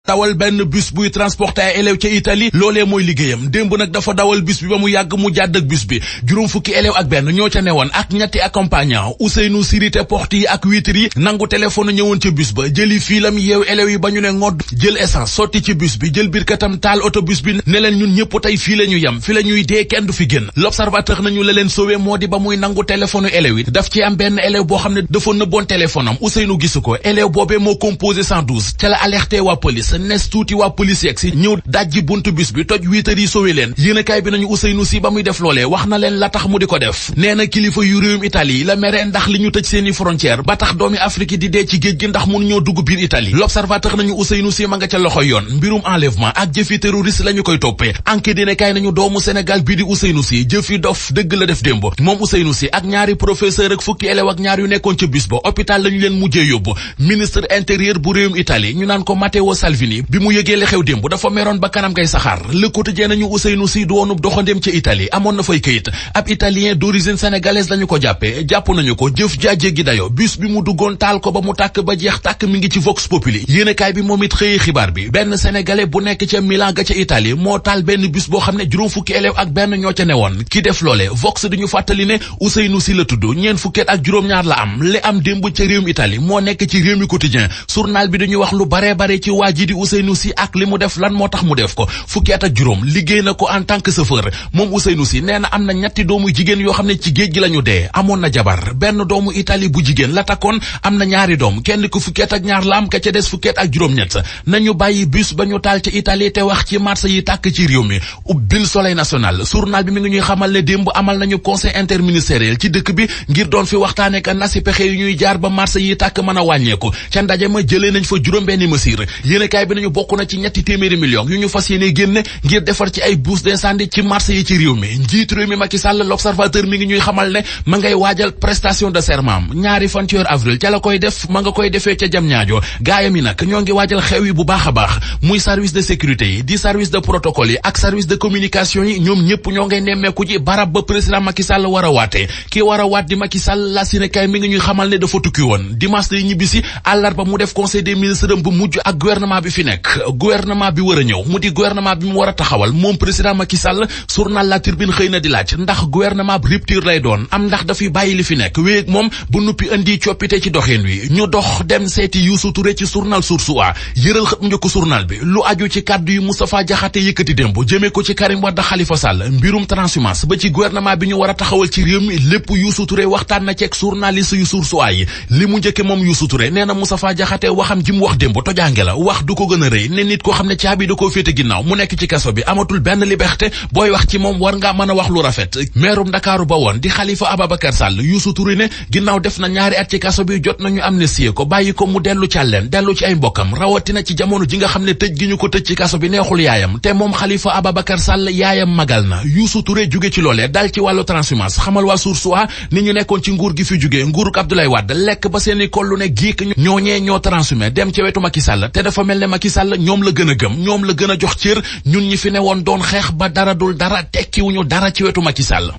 dawal benn bus buy transporter ay élèves ca Italie loolee mooy liggéeyam démb nag dafa dawal bus bi ba mu yàgg mu jàdd ak bus bi juróom fukki élèves ak benn ñoo ca newoon ak ñetti accompagnant Ousseynou Sirité porte yi ak vitre yi nangu téléphone ñëwoon ca bus ba jëli fiilam yeew élèves yi ba ñu ne ngodd jël essence sotti ci bus bi jël biir katam taal autobus bi ne leen ñun ñëpp tey fii la ñu yem fi la ñuy dee kenn du fi génn. L'Observateur nañu la leen sauvé moo di ba muy nangu téléphone élèves yi daf ci am benn élève boo xam ne dafa nëbboon téléphone am Ousseynou gisu ko élève boobee moo composé 112 ca la alerté waa police nes tuuti waa police yegg si ñëw dajji buntu bus bi toj wiitar yi sauvé leen yéenekaay bi nañu Ousseynou si ba muy def loolee wax na leen la tax mu di ko def nee na kilifa yu réewum Italie la mere ndax li ñu tëj seeni frontière ba tax doomi Afrique di dee ci géej gi ndax mun ñoo dugg biir Italie. L'Observateur nañu Ousseynou si ma nga ca loxo yoon mbirum enlèvement ak jëfi terroriste la ñu koy toppee enquête yéenekaay nañu doomu Sénégal bii di Ousseynou si jëfi dof dëgg la def démb moom Ousseynou si ak ñaari professeur ak fukki élève ak ñaar yu nekkoon ca bus ba hôpital lañu leen mujjee yóbbu ministre intérieur bu réewum Italie ñu naan ko Matteo Salvini bi mu yëgee li xew démb dafa meroon ba kanam ngay saxaar Le Quotidien nañu Ousseynou si du woonub doxandéem ca Italie amoon na fay këyit ab italien d'origine sénégalaise lañu ko jàppee jàpp nañu ko jëf jaajé gi dayo bus bi mu duggoon taal ko ba mu tàkk ba jeex tàkk mi ngi ci Vox Populi yéenekaay bi moom it xëyee xibaar bi benn sénégalais bu nekk ca Milan ga ca Italie moo taal benn bus boo xam ne juróom fukki élève ak benn ñoo ca newoon ki def loole Vox di ñu fàttali ne Ousseynou si la tudd ñeent fukkeet ak juróom-ñaar la am li am démb ca réewum Italie moo nekk ci Rewmi Quotidien journal bi dañuy wax lu bare ci waa ji di Ousseynou si ak li mu def lan moo tax mu def ko fukkeet ak juróom liggéey na ko en tant que chauffeur moom Ousseynou si nee na am na ñetti doomu jigéen yoo xam ne ci géej gi la ñu dee amoon na jabar benn doomu Italie bu jigéen la takkoon am na ñaari doom kenn ku fukkeet ak ñaar la am ka ca des fukkeet ak juróom-ñett nañu bàyyi bus ba ñu taal ca Italie te wax ci marché yi tàkk ci réew mi ubbil Soleil national journal bi mi ngi ñuy xamal ne démb amal nañu conseil interministériel ci dëkk bi ngir doon fi waxtaane ka nasi pexe yu ñuy jaar ba marché yi tàkk mën a wàññeeku ca ndaje ma jëlee nañ fa juróom-benni mesure yéenekaay bi nañu bokk na ci ñetti téeméeri millions yu ñu fas yéene génne ngir defar ci ay bouches d'incendie ci marché yi ci réew mi njiit réew mi Macky Sall L'Observateur mi ngi ñuy xamal ne ma ngay waajal prestation de serment ñaari fan ci weeru avril ca la koy def ma nga koy defee ca Diamniadio gaayam yi nag ñoo ngi waajal xew yi bu baax a baax muy service de sécurité yi di service de protocole yi ak service de communication yi ñoom ñëpp ñoo ngay nemmeeku ji barab ba président Macky Sall war a waatee kii war a waat di Macky Sall la sinekaay mi ngi ñuy xamal ne dafa tukki woon dimanche lay ñibbisi àllarba mu def conseil des ministres bu mujj ak gouvernement bi fi nekk gouvernement bi war a ñëw mu di gouvernement bi mu war a taxawal moom président Macky Sall journal La Tribune xëy na di laaj ndax gouvernement bi rupture lay doon am ndax dafay bàyyi li fi nekk wéeg moom bu nuppi indi coppite ci doxin wi ñu dox dem seeti Youssou Touré ci journal Source A yëral xët njëkk journal bi lu aju ci kàddu yu Moustapha Diakhaté yëkkati démb jëmee ko ci Karim Wade Khalifa Sall mbirum transhumance ba ci gouvernement bi ñu war a taxawal ci réew mi lépp Youssou Touré waxtaan na ceeg journaliste yu Source A yi li mu njëkke moom Youssou Touré nee na Moustapha Diakhaté waxam ji mu wax démb tojaange la wax du ko gën a rëy ne nit koo xam ne caabi da koo féete ginnaaw mu nekk ci kaso bi amatul benn liberté booy wax ci moom war ngaa mën a wax lu rafet meerum Ndakaaru ba woon di Khalifa Ababacar Sall Youssou Touré ne ginnaaw def na ñaari at ci kaso bi jot nañu amnistie ko bàyyi ko mu dellu càlleen dellu ci ay mbokkam rawatina ci jamono ji nga xam ne tëj gi ñu ko tëj ci kaso bi neexul yaayam te moom Khalifa Ababacar Sall yaayam magal na Youssou Touré jóge ci loolee dal ci wàllu transhumance xamal waa Source A ni ñu nekkoon ci nguur gi fi jóge nguuruk Abdoulaye Wade lekk ba seeni kollu ne giik ñooñee ñoo transhumé dem ci wetu Macky Sall te dafa mel ne Macky Sall ñoom la gën a gëm ñoom la gën a jox cër ñun ñi fi ne woon doon xeex ba dara dul dara tekkiwuñu dara ci wetu Macky Sall